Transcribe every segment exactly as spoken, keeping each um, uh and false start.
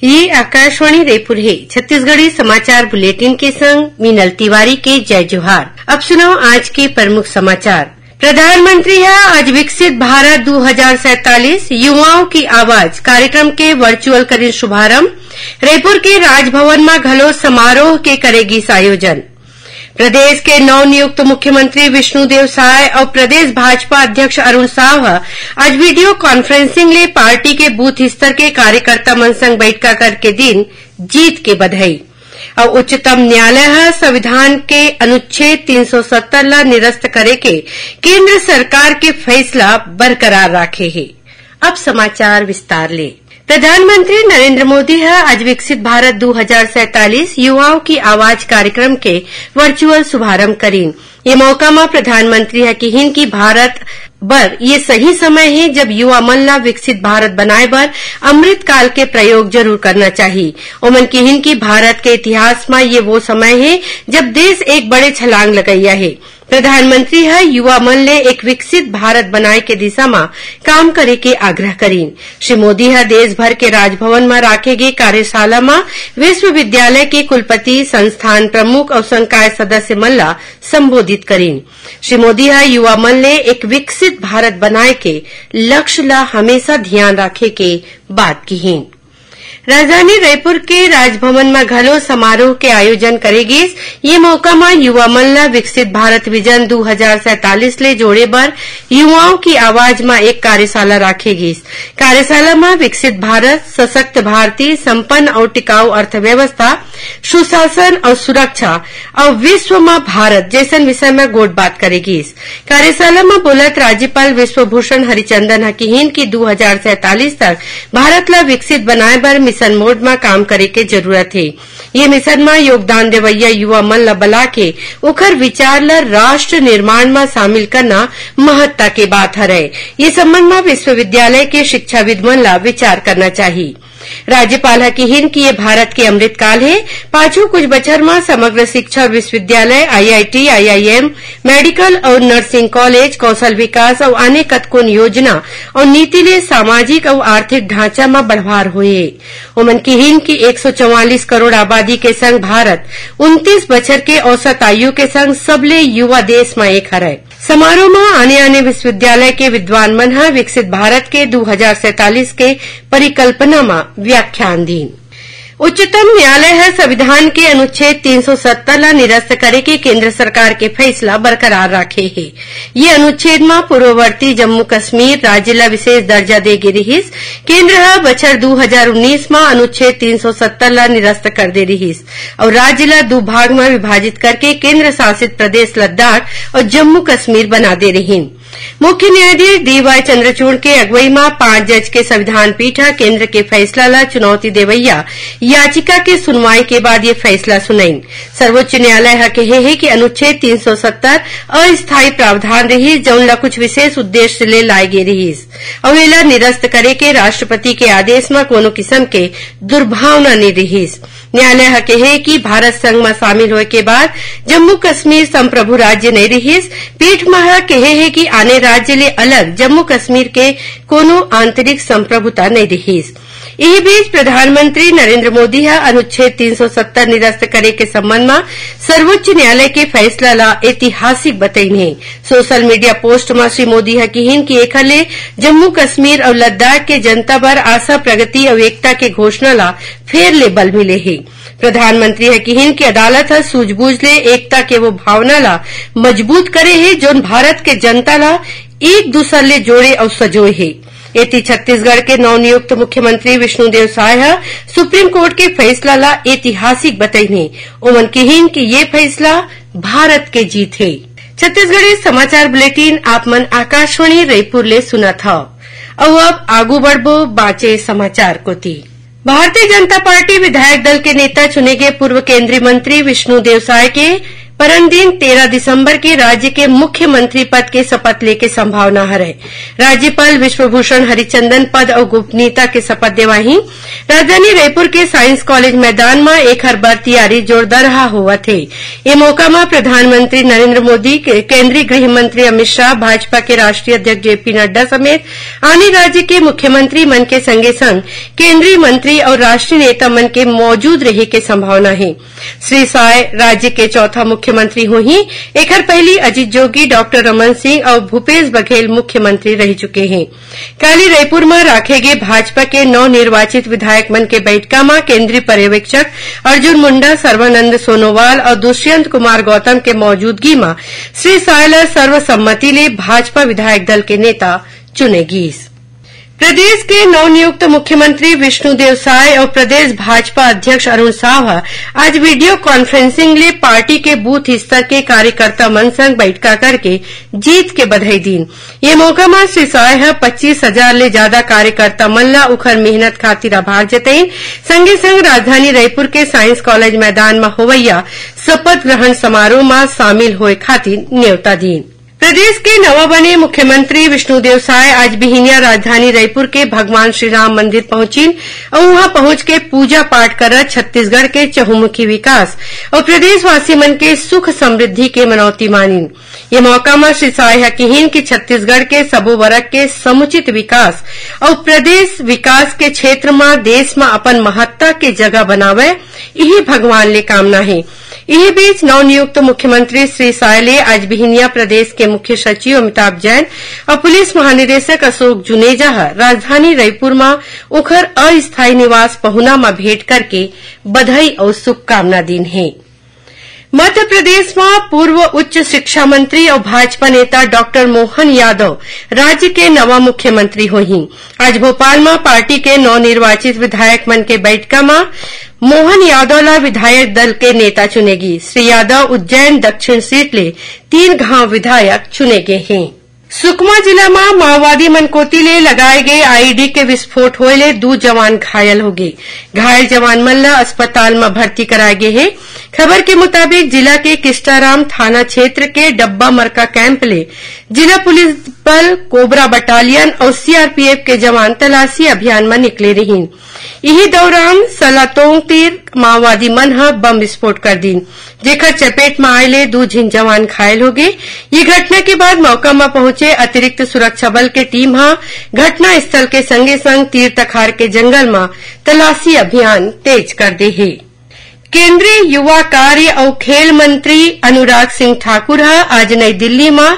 ये आकाशवाणी रायपुर हे। छत्तीसगढ़ी समाचार बुलेटिन के संग मीनल तिवारी के जय जोहार। अब सुनव आज के प्रमुख समाचार। प्रधानमंत्री ह आज विकसित भारत दू हजार सैंतालीस युवाओं की आवाज कार्यक्रम के वर्चुअल करिन शुभारंभ। रायपुर के राजभवन म घलो समारोह के करे गिस आयोजन। प्रदेश के नवनियुक्त मुख्यमंत्री विष्णुदेव साय अउ प्रदेश भाजपा अध्यक्ष अरुण साव ह आज वीडियो कॉन्फ्रेंसिंग ले पार्टी के बूथ स्तर के कार्यकर्ता मन संग बइठका करके दिन जीत के बधाई। अउ उच्चतम न्यायालय ह संविधान के अनुच्छेद तीन सौ सत्तर ला निरस्त करे के केंद्र सरकार के फैसला बरकरार राखे हे। अब समाचार विस्तार ले। प्रधानमंत्री नरेंद्र मोदी ह आज विकसित भारत दू हजार सैंतालीस युवाओं की आवाज कार्यक्रम के वर्चुअल शुभारंभ करीन। ये मौका म प्रधानमंत्री ह किहीन कि भारत बर ये सही समय हे, जब युवा मन ला विकसित भारत बनाए बर अमृत काल के प्रयोग जरूर करना चाही। ओमन किहीन कि भारत के इतिहास म ये वो समय हे, जब देश एक बड़े छलांग लगइया हे। प्रधानमंत्री ह युवा मन ले एक विकसित भारत बनाए के दिशा म काम करे के आग्रह करीन। श्री मोदी ह देश भर के राजभवन म राखे गे कार्यशाला म विश्वविद्यालय के कुलपति, संस्थान प्रमुख अउ संकाय सदस्य मन ला संबोधित करीन। श्री मोदी ह युवा मन ले एक विकसित भारत बनाए के लक्ष्य ला हमेशा ध्यान राखे के बात किहीन। राजधानी रायपुर के राजभवन म घलो समारोह के आयोजन करे गिस। ये मौका म युवा मन ल विकसित भारत विजन दू हजार सैंतालीस ले जोड़े बर युवाओं की आवाज म एक कार्यशाला राखे गिस। कार्यशाला म विकसित भारत, सशक्त भारतीय, संपन्न अउ टिकाऊ अर्थव्यवस्था, सुशासन अउ सुरक्षा अउ विश्व म भारत जैसन विषय म गोठबात करे गिस। कार्यशाला म बोलत राज्यपाल विश्वभूषण हरिचंदन ह किहीन कि दू हजार सैंतालीस तक भारत ल विकसित बनाए बर मिशन मोड म काम करे के जरूरत हे। ये मिशन म योगदान देवइया युवा मन ल बला के ओखर विचार ल राष्ट्र निर्माण म शामिल करना महत्ता के बात हरय। ये संबंध म विश्वविद्यालय के शिक्षाविद मन ल विचार करना चाही। राज्यपाल ह किहीन कि ये भारत के अमृतकाल हे। पाछू कुछ बछर म समग्र शिक्षा विश्वविद्यालय, आईआईटी, आईआईएम, मेडिकल अउ नर्सिंग कॉलेज, कौशल विकास अउ आने कतकोन योजना अउ नीति ले सामाजिक अउ आर्थिक ढांचा म बढ़वार होए। ओमन किहीन कि एक सौ चौवालीस करोड़ आबादी के संग भारत उनतीस बछर के औसत आयु के संग सबले युवा देश म एक हरय। समारोह म आने-आने विश्वविद्यालय के विद्वान मन ह विकसित भारत के दू हजार सैंतालीस के परिकल्पना म व्याख्यान दीन। उच्चतम न्यायालय ह संविधान के अनुच्छेद तीन सौ सत्तर ला निरस्त करे के केंद्र सरकार के फैसला बरकरार राखे हे। ये अनुच्छेद म पूर्ववर्ती जम्मू कश्मीर राज्य ला विशेष दर्जा दे गे रिहिस। केंद्र ह बछर दू हजार उन्नीस म अनुच्छेद तीन सौ सत्तर ला निरस्त कर दे रिहिस अउ राज्य ला दू भाग म विभाजित करके केंद्र शासित प्रदेश लद्दाख अउ जम्मू कश्मीर बना दे रिहिन। मुख्य न्यायाधीश डीवाई चंद्रचूड़ के अगुवई म पांच जज के संविधान पीठ ह केंद्र के फैसला ला चुनौती देवइया याचिका के सुनवाई के बाद ये फैसला सुनइन। सर्वोच्च न्यायालय ह कहे हे कि अनुच्छेद तीन सौ सत्तर अस्थायी प्रावधान रिहिस, जउन ला कुछ विशेष उद्देश्य ले लाए गे रिहिस अउ एला निरस्त करे के राष्ट्रपति के आदेश म कोनो किसम के दुर्भावना नइ रिहिस। न्यायालय ह कहे कि भारत संघ म शामिल होए के बाद जम्मू कश्मीर संप्रभु राज्य नइ रिहिस। पीठ म ह कहे हे कि आने राज्य ले अलग जम्मू कश्मीर के कोनो आंतरिक संप्रभुता नइ रिहिस। इही बीच प्रधानमंत्री नरेंद्र मोदी ह अनुच्छेद तीन सौ सत्तर निरस्त करे के संबंध म सर्वोच्च न्यायालय के फैसला ला ऐतिहासिक बतइन हे। सोशल मीडिया पोस्ट म श्री मोदी ह किहीन कि एखर ले जम्मू कश्मीर अउ लद्दाख के जनता बर आशा, प्रगति अउ एकता के घोषणा ला फेर ले बल मिले हे। प्रधानमंत्री ह किहीन कि अदालत ह सूझबूझ ले एकता के वो भावना ला मजबूत करे हे, जोन भारत के जनता ला एक दूसर ले जोड़े अउ सजोए हे। एती छत्तीसगढ़ के नवनियुक्त मुख्यमंत्री विष्णुदेव साय ह सुप्रीम कोर्ट के फैसला ला ऐतिहासिक बतइन हे। ओमन किहीन कि ये फैसला भारत के जीत हे। छत्तीसगढ़ी समाचार बुलेटिन आप मन आकाशवाणी रायपुर ले सुनत हव। अउ अब आगू बढ़बो बांचे समाचार कोति। भारतीय जनता पार्टी विधायक दल के नेता चुने गे पूर्व केंद्रीय मंत्री विष्णुदेव साय के परन दिन तेरह दिसंबर के राज्य के मुख्यमंत्री पद के शपथ लेके संभावना हरय। राज्यपाल विश्वभूषण हरिचंदन पद अउ गोपनीयता के शपथ देवाही। राजधानी रायपुर के साइंस कॉलेज मैदान म एखर बर तियारी जोरदारहा होवत हे। ए मौका म प्रधानमंत्री नरेंद्र मोदी, के-, केंद्रीय गृह मंत्री अमित शाह, भाजपा के राष्ट्रीय अध्यक्ष जेपी नड्डा समेत आने राज्य के मुख्यमंत्री मन के संगे संग केंद्रीय मंत्री अउ राष्ट्रीय नेता मन के मौजूद रहे के संभावना हे। श्री साय राज्य के चौथा मुख्यमंत्री होही। एखर पहिली अजीत जोगी, डॉक्टर रमन सिंह अउ भूपेश बघेल मुख्यमंत्री रह चुके हे। काली रायपुर म राखे गे भाजपा के नवनिर्वाचित विधायक मन के बैठका म केंद्रीय पर्यवेक्षक अर्जुन मुंडा, सर्वानंद सोनोवाल अउ दुष्यंत कुमार गौतम के मौजूदगी म श्री साय ल सर्वसम्मति ले भाजपा विधायक दल के नेता चुने गीस। प्रदेश के नवनियुक्त मुख्यमंत्री विष्णुदेव साय अउ प्रदेश भाजपा अध्यक्ष अरुण साव ह आज वीडियो कॉन्फ्रेंसिंग ले पार्टी के बूथ स्तर के कार्यकर्ता मन संग बैठका करके जीत के बधाई दीन। ये मौका म श्री साय ह पच्चीस हजार ले ज्यादा कार्यकर्ता मन ल उखर मेहनत खातिर आभार जतइन। संगे संग राजधानी रायपुर के साइंस कॉलेज मैदान म होवइया शपथ ग्रहण समारोह म शामिल होए खातिर नेवता दीन। प्रदेश के नवा बने मुख्यमंत्री विष्णुदेव साय आज बिहिनिया राजधानी रायपुर के भगवान श्री राम मंदिर पहुंचिन अउ उहां पहुंच के पूजा पाठ करत छत्तीसगढ़ के चहुमुखी विकास अउ प्रदेशवासी मन के सुख समृद्धि के मनौती मानिन। ये मौका म श्री साय ह किहिन कि छत्तीसगढ़ के सबो वर्ग के समुचित विकास अउ प्रदेश विकास के क्षेत्र म देश म अपन महत्ता के जगह बनावय, इही भगवान ले कामना हे। इही बीच नवनियुक्त मुख्यमंत्री श्री साय ले आज बिहिनिया प्रदेश के मुख्य सचिव अमिताभ जैन अउ पुलिस महानिदेशक अशोक जुनेजा ह राजधानी रायपुर म उखर अस्थायी निवास पहुना म भेंट करके बधाई अउ शुभकामना दीन हे। मध्य प्रदेश म पूर्व उच्च शिक्षा मंत्री अउ भाजपा नेता डॉक्टर मोहन यादव राज्य के नवा मुख्यमंत्री होही। आज भोपाल म पार्टी के नवनिर्वाचित विधायक मन के बैठका म मोहन यादव ल विधायक दल के नेता चुने गिस। श्री यादव उज्जैन दक्षिण सीट ले तीन घांव विधायक चुने गे हें। सुकमा जिला म माओवादी मन कोति ले लगाए गे आईईडी के विस्फोट होए ले दू जवान घायल होगे। घायल जवान मन ल अस्पताल म भर्ती कराए गे हे। खबर के मुताबिक, जिला के किस्टाराम थाना क्षेत्र के डब्बा मरका कैंप ले जिला पुलिस बल, कोबरा बटालियन अउ सीआरपीएफ के जवान तलाशी अभियान म निकले रिहीन। इही दौरान सलातोंग तीर माओवादी मन ह बम विस्फोट कर दीन, जेकर चपेट म आए ले दू झिन जवान घायल होगे। ये घटना के बाद मौका म पहुंचे अतिरिक्त सुरक्षा बल के टीम ह घटनास्थल के संगे संग तीर तखार के जंगल म तलाशी अभियान तेज कर दे हे। केंद्रीय युवा कार्य अउ खेल मंत्री अनुराग सिंह ठाकुर ह आज नई दिल्ली म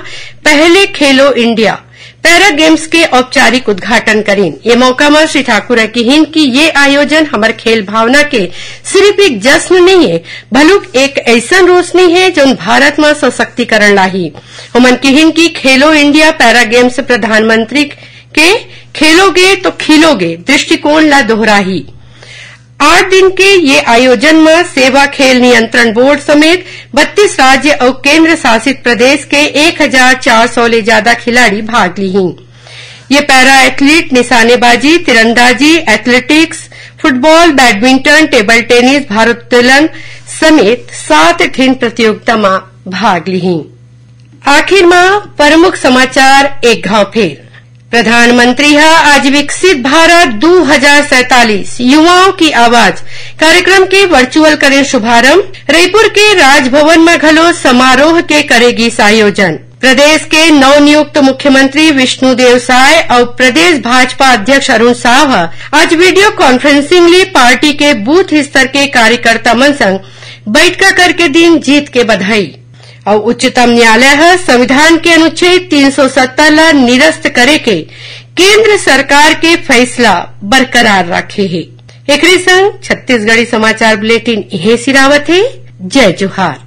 पहले खेलो इंडिया पैरा गेम्स के औपचारिक उद्घाटन करीन। ये मौका म श्री ठाकुर ह किहीन कि ये आयोजन हमर खेल भावना के सिरिफ एक जश्न नइ हे, भलुक एक अइसन रोशनी हे, जोन भारत म सशक्तिकरण लाही। ओमन किहीन कि खेलो इंडिया पैरा गेम्स प्रधानमंत्री के खेलोगे तो खिलोगे दृष्टिकोण ला दोहराही। आठ दिन के ये आयोजन म सेवा खेल नियंत्रण बोर्ड समेत बत्तीस राज्य अउ केंद्र शासित प्रदेश के एक हजार चार सौ ले ज्यादा खिलाड़ी भाग लिही। ये पैरा एथलीट निशानेबाजी, तीरंदाजी, athletics, football, badminton, table tennis, भारोत्तोलन समेत सात ठिन प्रतियोगिता म भाग लिही। आखिर म प्रमुख समाचार एक घांव फेर। प्रधानमंत्री ह आज विकसित भारत दू हजार सैंतालीस युवाओं की आवाज कार्यक्रम के वर्चुअल करें शुभारंभ। रईपुर के राजभवन म घलो समारोह के करे गिस आयोजन। प्रदेश के नवनियुक्त मुख्यमंत्री विष्णुदेव साय अउ प्रदेश भाजपा अध्यक्ष अरुण साव ह आज वीडियो कॉन्फ्रेंसिंग ले पार्टी के बूथ स्तर के कार्यकर्ता मन संग बैठका करके दीन जीत के बधाई। अउ उच्चतम न्यायालय ह संविधान के अनुच्छेद तीन सौ सत्तर ल निरस्त करे के केंद्र सरकार के फैसला बरकरार राखे हे। एकरे संग छत्तीसगढ़ी समाचार बुलेटिन इहें सिरावत हे। जय जोहार।